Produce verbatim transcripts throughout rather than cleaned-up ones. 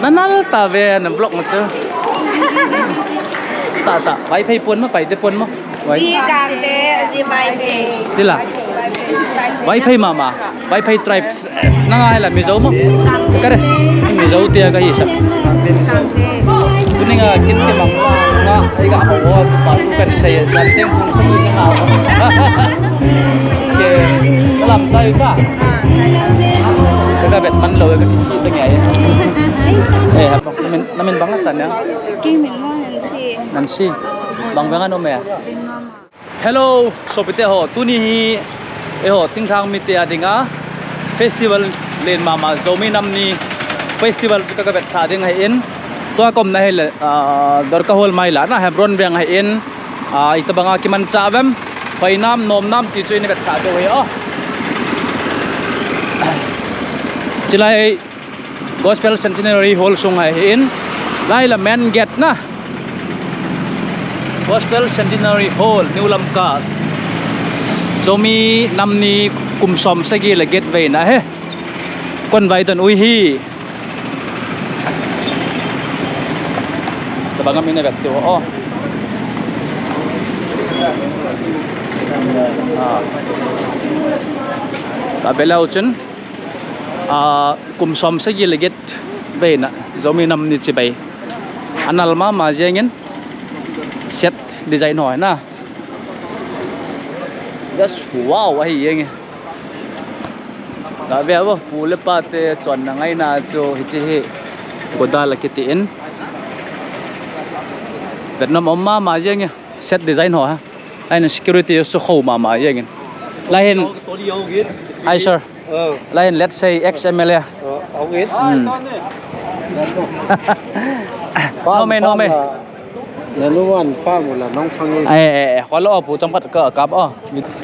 Nanal ta ve na vlog ma chu. Ta ta, Vaiphei pon ma, Paite pon ma. Vai. Ji Kangte, ji Vaiphei. Tila. Vaiphei mama, Vaiphei tribes. Nanga hila Mizo ma. Kare. Mizo tia kahi sa. Tuninga kin ke mang nga, ai ga ho, pa tu kan sai, dan teng pun pun nga. Ke, salam sai ka. Ka ga bet man lo ka kisi ta ngai. Eh, namin, namin bang ta nia? Kei min mo Nancy. Nancy. Bang bang ano me? Hello, sopite ho. Tuni hi, eh ho, thinglhang mite a dinga festival len mama, Zomi Nam Ni festival chu ka, ka bet tha ding ahin. Tua kom na hile, ah, Dorka Hall mai la na Hebron veng ahin. Ah, itabanga kimancha vem, hoinam, nomnam ti chu ina bet tha ding ahi o. Chilai Gospel Centenary Hall sung ahin, lai la main gate na. Gospel Centenary Hall, New Lamka. Zomi Nam Ni kum som sagi le gate veina ahi. Kon vai don uhi. Tabang a min a vet tu ho. Ah. Ka belau chun. Ah, kum som sagi le gate veina, Zomi Nam Ni chibai. Anal mama jengin set design ho na. Just wow ahi jengin. Ka ve vo, pu le pa te chonna ngaina chu hichi hi. Godal a kiti in. Vetnom om mama jengin. Set design ho ha. Lai hin security chu kho mama jengin. Lai hin, hi sir. Lai hin, let's say, ex M L A. Hmm. No me, no me. Nanu wan farm la nong phang e. Eh, eh, eh, kholo pu chomkhat ka kap o.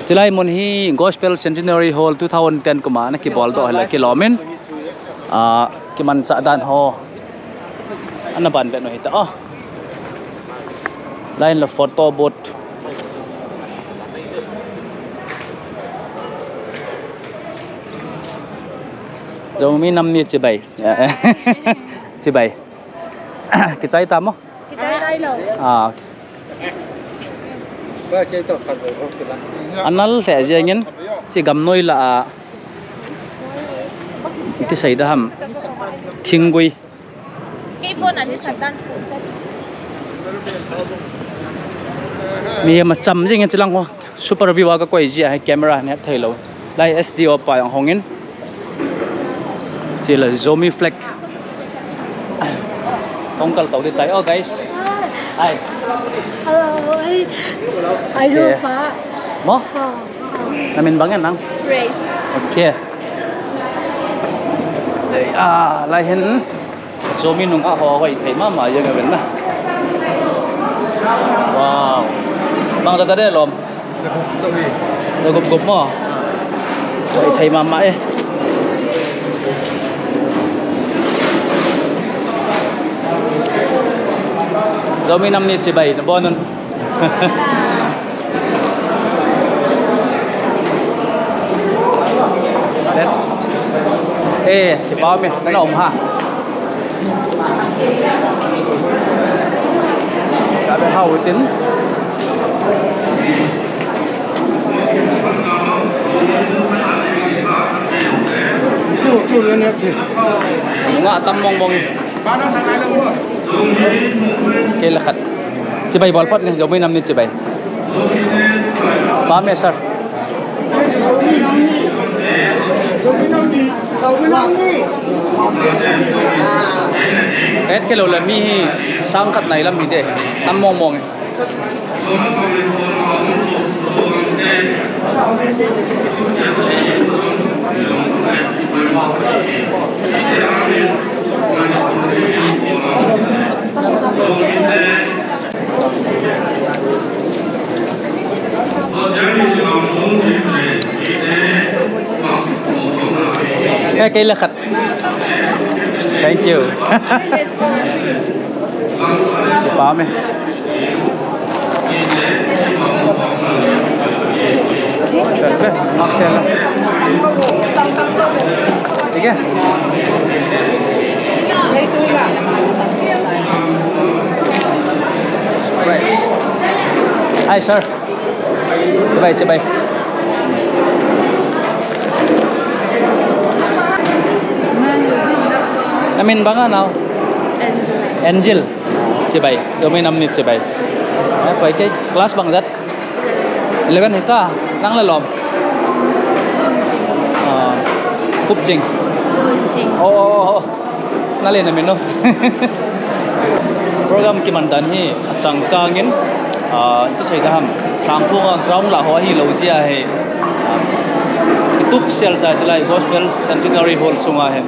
Chilai mun hi Gospel Centenary Hall two thousand ten kuma na kibol doh hila kilomin. Ah, kimancha dan ho. Ana ban vet no hita o. Lai hin la photo booth. Zomi Nam Ni chibai. Chibai. Kichai ta mo? Kichai tai lo. Ah. Anal le jengin chi gamnoi la a. Iti sei da ham. Thinggui. Kei phone ani satan phone chat. Mi ma cham jing chilang ho. Super view a ka koi ji a camera ne thei lo. Lai S D O pa jong hongin. Chila Zomi flag. Hong kal tau di tai. Oh, guys. Hi. Hello. Hi. Ai lo pa. Mo? Namin bang nang? Grace. Okay. Ah, lai hin. Zomi nung a ho hoi thei mama jeng a ven na. Wow. Bang za ta de lom. Za gup gup mo. Hoi thei mama e. Zomi Nam Ni chibai na bon un. Let's, eh, kipa me, na um ha. Ka be hau tin. Nga tam mong mong. Kei la khat. Chibai bol phot ni, Zomi Nam Ni chibai. Pa me sir. Et kei lo la mi hi sang khat nai lam hi de. Tam mong mong. Kei, kei la khat. Thank you. Pa me. Perfect. Okay la. ठीक है? Hi, sir. Chibai, chibai. Namin banga nao? Angel. Chibai. Domi namni chibai. Eh, pai ke class bang jat? Eleven hita. Nang le lom. Ah, Kupching. Kupching. Oh, oh, oh, oh. Nale namin no. Program kiman dan hi achangkangin, ah, iti sei da ham. Sangphong a ground la ho hi lo jia hi. Ah, itup sel cha chilai Gospel Centenary Hall sunga hin.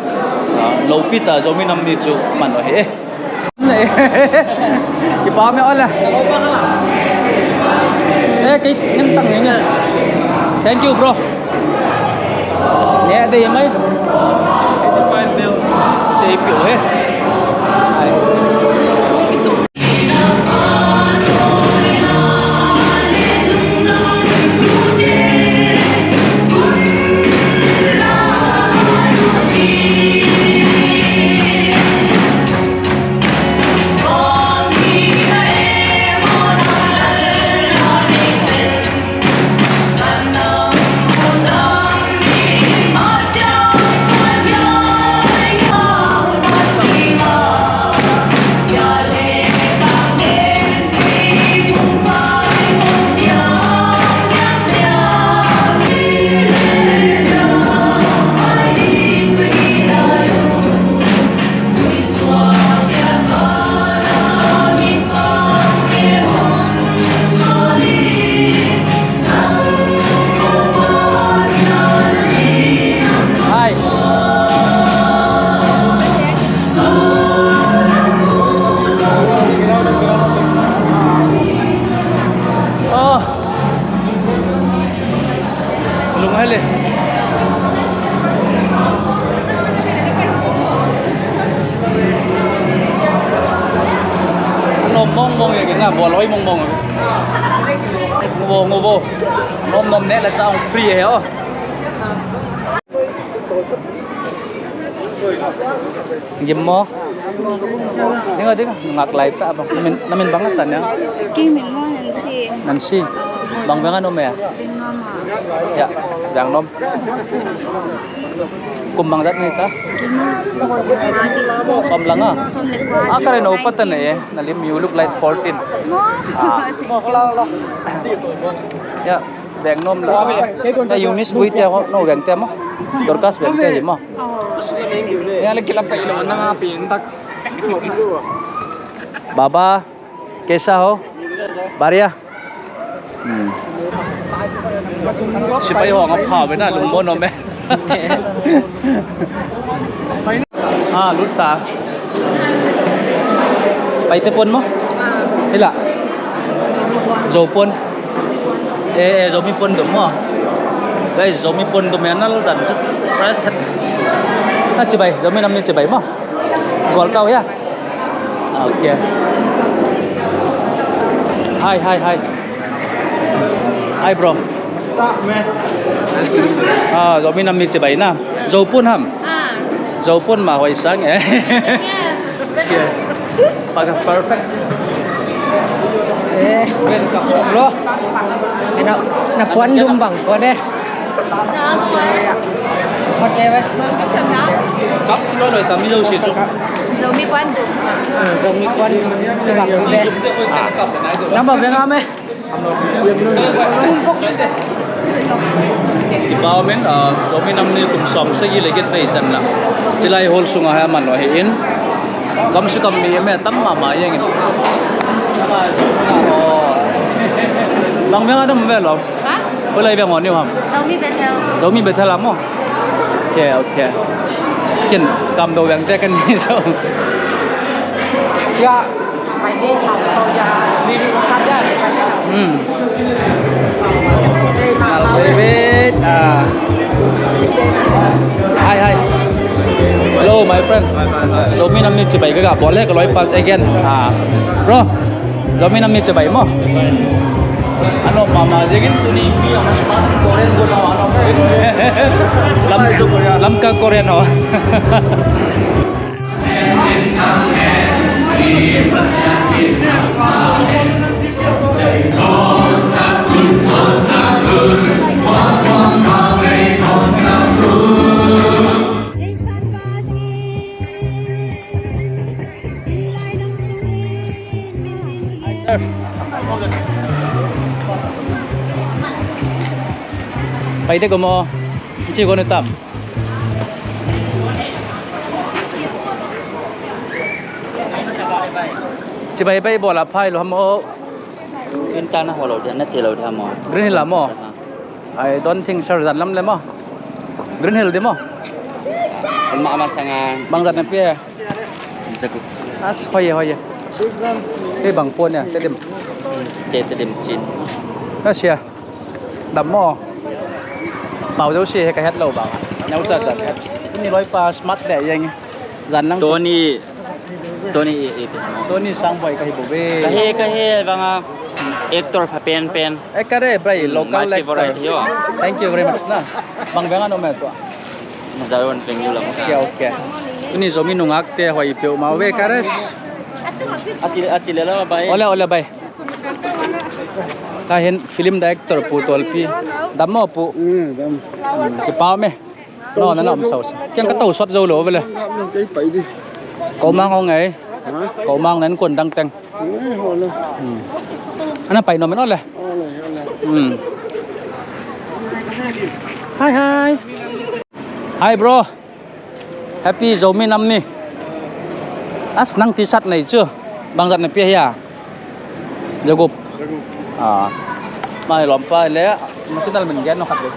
Ah, lopi ta Zomi namni chu man ho hi. Eh. Kipa me ole. Eh, kei nem tang ni ne. Thank you, bro. Ne dei mai. Eighty-five mil. Che pi he. Ai. Hi. Oh. Lung hai le. Nom mong mong ye, nga bol hoi mong mong. Ngo vo, ngo vo. Nom nom ne la chang free he o. Gim mo? Dinga, dinga, ngak lai ta bang. Namin, namin bang atan ya? Kei min mo Nancy. Nancy. Bang veng a nom e? Veng nom a. Ya, veng nom. Kum bang jat nei ta? Kei mo. Som langa. Som le kua. Ah, kare no patan e. Nalim, you look like fourteen. Mo. Ah. Ya. Veng nom la. Na Eunice Guite ho, no veng te mo. Dorcas veng te hi mo. Oh. Ya le kila pa ilo na nga pin tak. Baba, kaisa ho? Baria. Hmm. Sipai ho nga pha ve na lung mo no me. Ah, lut ta. Paite pon mo? Hila. Zo pon. Eh, eh, Zomi pon dum mo. Guys, Zomi pon dum ya nal dan chu. Fresh that. Na chibai, Zomi namni chibai mo. Gol tau ya. Okay. Hi, hi, hi. Hi, bro. What's up, man? Nice to meet you. Ah, Zomi namni chibai na. Zo pon ham. Ah. Zo pon ma hoi sang e. Yeah. Yeah. Perfect. Eh, bro. Ena, na pon dum bang pon e. Kap loi loi ta mi jouse chu. Zomi pon dum. Hmm, Zomi pon dum bang pon e. Number veng a me. Kipa umin, ah, Zomi namni kum som sagi le get vei channa. Chilai hall sunga hi aman lou ahin. Kam su kam mi me tam mama jeng in. Oh. Bang veng a dam ve lou. Ha? Hoilai veng a um ham? Zomi Bethel. Zomi Bethel a mo? Okay, okay. Ken kam do veng te ken mi so. Ya. Hmm. Wait, wait. Ah. Hi, hi. Hello, my friend. Zomi namni chibai ka bol e, ka loi pass again. Ah. Bro, Zomi namni chibai mo? Ano, mama, jegin tuni mi ang smart Korean ko na ano. Lam, lamka Korean ho. Pai de ko mo. Chi ko ni tam. Chibai bai bola phai lo mo. Green Hill a mo. I don't think, sir, jan lam le mo. Green Hill di mo. Ama, ama sanga. Bang jat na pe. Jago. As, hoi, hoi. Hei bang po ne, Tedim. Te, Tedim chin. Asia. Dam mo. Pau jouse hi ka het lou bang. Neo cha cha het. Ni loi pa smart le jeng. Jan lang. Tony, Tony e, e, e. Tony Sangboi kahi bou ve. Kahi, kahi, banga actor pha pen pen. Eh, kare, bhai, hmm, local my actor. Favorite, yo. Thank you very much, na. Bang bang ano me to. Jaron peng yu lang. Okay, okay. Tuni Zomi nungak te hoi pe ma ve kare. Ati, ati le la, bhai. Ole, ole, bhai. Kahin film director Pu Tolpi. Dam mo, Pu. Hmm, dam. Kipa me. No, na, na, um, sao, sao. Kiang ka tou sot jou lou vele. Kei pai di. Ko mang hong ngai. Ha? Ko mang nen kun dang teng. Eh, ho le. Hmm. Ana pai no men ole. Ole, ole. Hmm. Hi, hi. Hi, bro. Happy Zomi Nam Ni. As nang T-shirt nei chu. Bang jat na pe hia. Jagup. Jagup. Ah. Mai lom pa le, ma channel min gen no khat le.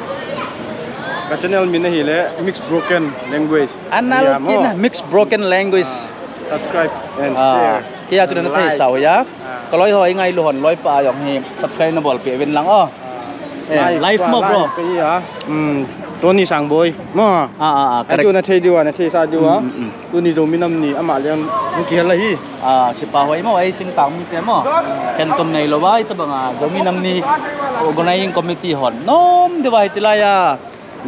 Ka channel min ahi le Mix Broken Language. Anal ya mo. Kin Mix Broken Language. Ah, subscribe and ah, share. Kia tu na thei sao ya. Ah. Ka loi ho i ngai lu hon loi pa jong hi subscribe na bol pe vin lang o. Eh, live mo, bro. Hmm, Tony Sangboi. Mo. Ah, ah, ah, correct. Atu na thei diu a, na thei sa diu a. Hmm, hmm, hmm. Tuni Zomi Nam Ni ama leng hung kihel ahi. Ah, kipa hoi mo, ei sing tang mi te mo. Ken tum nei lou vai, tabang a Zomi Nam Ni organizing committee hon nom de vai chilai a.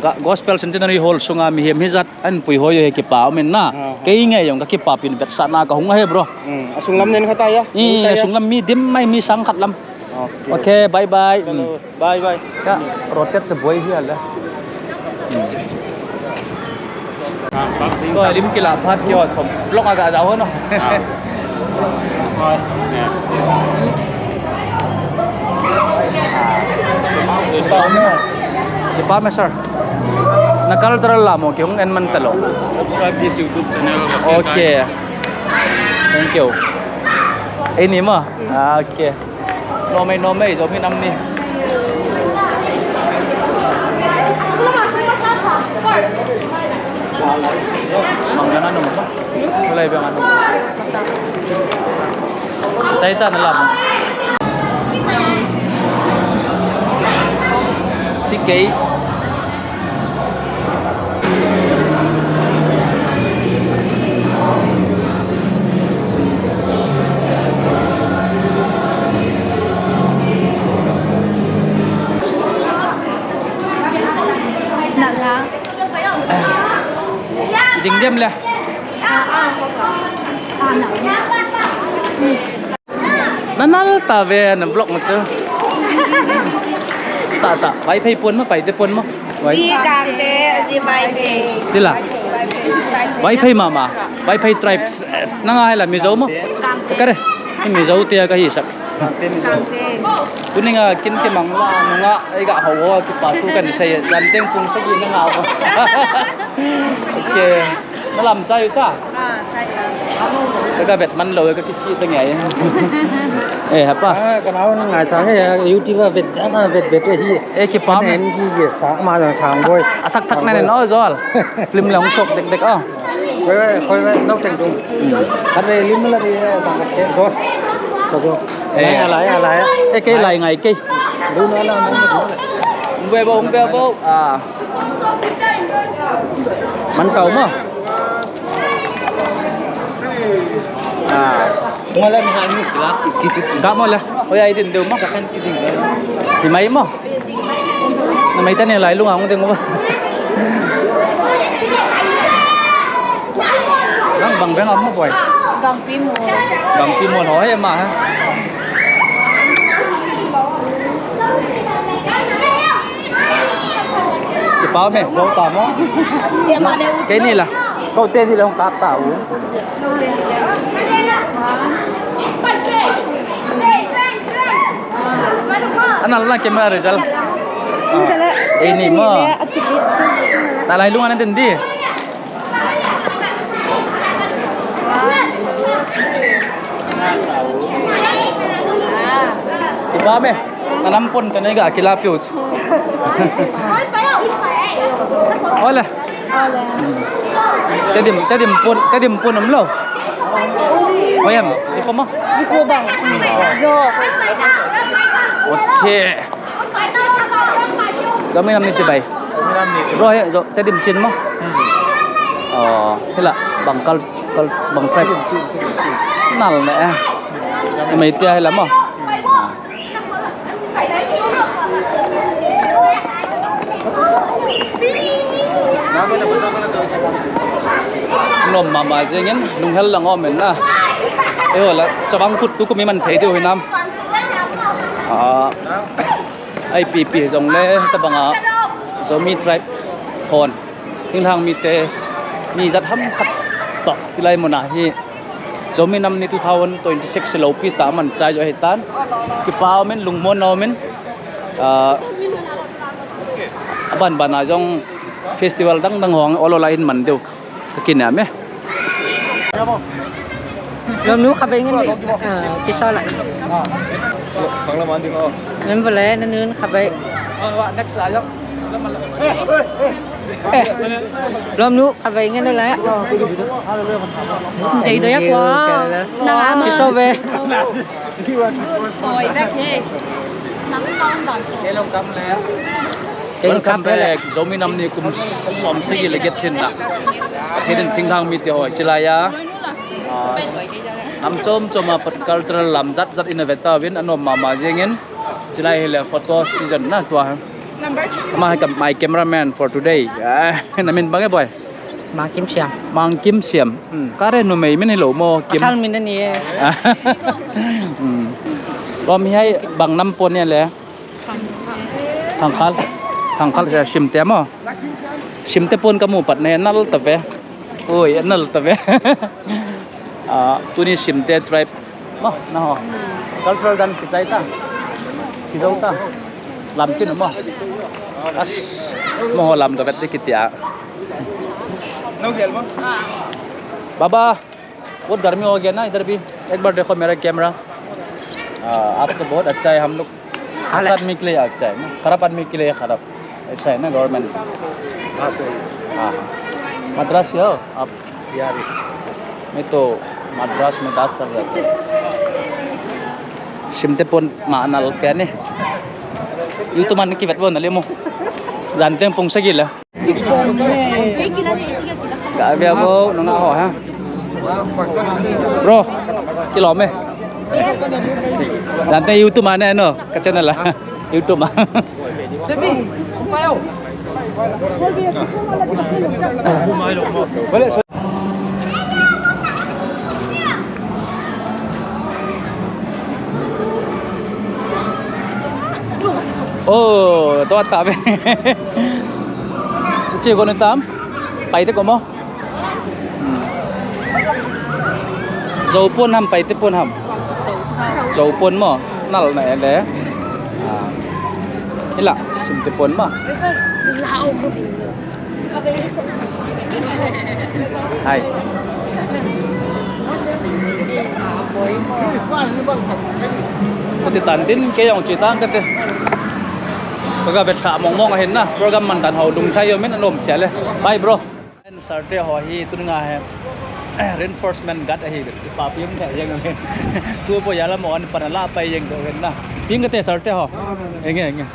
Ga-, Gospel Centenary Hall sunga mihem hijat an pui hoi he kipa umin na. Ah, ah. Kei ngai jong ka kipa pin vetsahna ka hung ahi, bro. Hmm, asung lam nen khat a ya. I, asung lam mi dim mai mi sang khat lam. Okay. Okay, bye bye. Hello. Hmm. Bye bye. Ka rotet te boi hi ala. Hmm. Ko lim kila phat kio thom. Blok aga ja ho no. Ah. Hoi, ne. Kipa me, sir. Na cultural la mo ki hung en man talo. Subscribe this YouTube channel. Okay, guys. Thank you. Ini mo. Ah, okay. Nomei, nomei, Zomi Nam Ni. Mang na nanu mo. Wala ibang ano. Chai ta na lam. Tikei. Ding dem le. Nanal ta ve na vlog ma chu. Ta, ta, Vaiphei pon ma, Paite pon ma. Vai. Ji Kangte, ji Vaiphei. Tila. Vaiphei. Vaiphei mama. Vaiphei tribes. Nanga hila Mizo ma. Kangte. Kare. Ni Mizo te ka hi sak. Kangte Mizo. Kangte. Tuninga kin ke mangla nunga ei ga ho ho kipa tu kan sei jan teng pung sagi nanga ho. Okay. Na lam chai u ta? Ah, chai u. Ka, ka vet man lou, ka kisi ta ngai. Eh, hapa. Ah, ka nau na ngai sang e, YouTube a vet, ana vet vet e hi. Eh, kipa me. Ana en ki ki, sa ma jong sang boi. A thak thak na ne no jol. Film lang sok dek dek o. Koi wai, koi wai, nok teng tung. Hmm. Khat ve lim la di, eh, bang ka ke, jol. Ko jol. Eh. Lai, lai, lai. Eh, kei lai ngai kei. Du na la, na la. Umbe bo, umbe bo. Ah. Man tau mo. Ah. Mo la ni ha ni la. Ga mo la. Oi ai din deu mo. Ka kan ki din. Di mai mo. Na mai ta ne lai lunga hung ding mo. Bang bang bang mo boi. Bang pi mo. Bang pi mo ho he ma ha. Kipa me, zo ta mo. Kei ni la. Kau te thi le hong kap ta u. Ana la camera result. Ah, eh, ni mo. Ta lai lung ana den di. Iba me. Anam pon ka nei ga kila piu. Hola. Tedim, Tedim pon, Tedim pon um lo. Oyam, jiko ma. Jiko bang. Jo. Okay. Zomi nam ni chibai. Bro, he, jo, Tedim chin mo. Oh, hila, bang kal, kal, bang tribe. Nal ne, eh. Mei tia hila mo. Nom mama jengin, lunghel lang om in na. Eiho la, chavang kut tu kumi man thei diu hinam. Ah, I P P jong le, tabanga, Zomi tribe hon. Thinglhang mite, mi jat ham khat toh, tilai muna hi. Zomi nam ni two thousand twenty-six lopi tah man chai jo hitan. Kipa umin, lungmon umin. Ah, aban bana jong festival dang dang hong ol ol a in man diu. Ka kinam e. Lomnu khabai ngen di. Ah, kisala. Khang la man ding o. Ngen bole, nanun khabai. Next la jong. Eh. Lomnu khabai ngen le. Dei do ya kwa. Nang ama. Kiso ve. Oi, da ke. Nang ma dang. Welcome back. Zomi nam ni kum som sagi le get hin na. Athe din thinglhang mite ho chilai a. Ah, nam chom chom a pat cultural lam jat jat in a ve tauvin anom mama jengin. Chilai hi le photo season na tua. Ama hi ka, my cameraman for today. Ah, na min bang e boy? Mangkim Siam. Mangkim Siam. Hmm. Ka re numei min hi lo mo Kim. Pasal min ni e. Hmm. Bom hi hai bang nam pon ni le. Thangkhal. Thangkhal sa Simte mo. Simte pon kamu pat ne nal ta ve. Oi, nal ta ve. Ah, tuni Simte tribe. Mo, na ho. Cultural dance kichai ta. Kijou ta. Lam kin mo. As, mo ho lam ta vet kitia. Baba. बहुत गर्मी हो गया ना इधर भी। एक बार देखो मेरा कैमरा। आ, आप तो बहुत अच्छा है, हम लोग अच्छा आदमी के लिए अच्छा है ना, खराब आदमी के लिए खराब, ऐसा है ना गवर्नमेंट। हाँ, सही है। हाँ, हाँ। मद्रास से हो आप? बिहारी। मैं तो मद्रास में दस साल रहता हूँ। Simte pon ma nal pe ne. YouTube man ki vet bo na le mo. Jan teng pung sagi la. Ka bia bo, nung a ho ha. Bro, kilom e. Dante YouTube ma ne no, ka channel a. YouTube ma. Oh, to ta be. Chi ko ni tam. Pai te ko mo. Hmm. Zo pon ham, Paite pon ham. Zo pon mo. Nal na ele. Ah. Ila, Simte pon mo. Hai. Kuti tan tin ke jong chi tan kate. Kaga vet tha mong mong ahin na. Program man tan ho lung thai yo min anom sia le. Bye bro. Sarte ho hi tun nga he. Reinforcement guard ahi. Papi um ta jeng. Tu po yala mo an pan la pai jeng do hen na. Ting kate sarte ho. Enge enge.